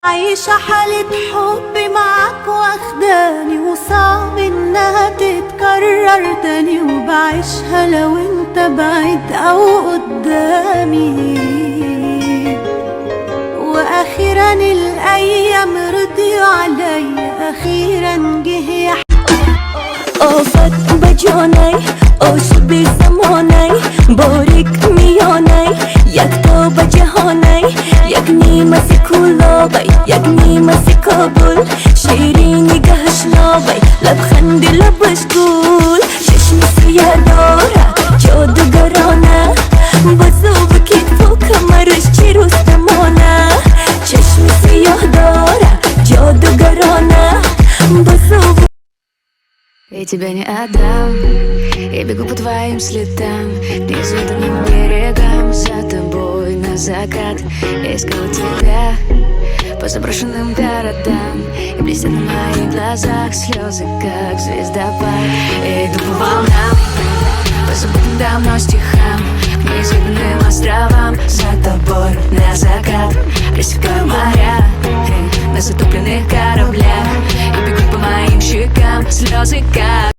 عايشة حالة حب معاك واخداني، وصعب انها تتكرر تاني، وبعيشها لو انت بعيد او قدامي. واخيرا الايام رضيوا عليا، اخيرا جه يا Офат ба ҷонай, ошуби замонай, борик миёнай, якто ба ҷаҳонай, як нимаси Кӯлобай, як нимаси Кобул, ширини гаҳаш нобай, лабханди лабаш гул, чашми сия дора ҷодугарона, бозуву китфу камараш чи рустамона, чашми сиёҳ дора ҷодугарона, бозуву Я тебя не отдам. Я бегу по твоим следам, к неизведанным берегам. За тобой на закат. Я искала тебя по заброшенным городам, и блестят на моих глазах слезы, как звездопад. Я иду по волнам, по забытым давно стихам, к неизведанным островам. За тобой на закат. Рассекаю моря на затопленных кораблях, и бегут по моим щекам слезы, как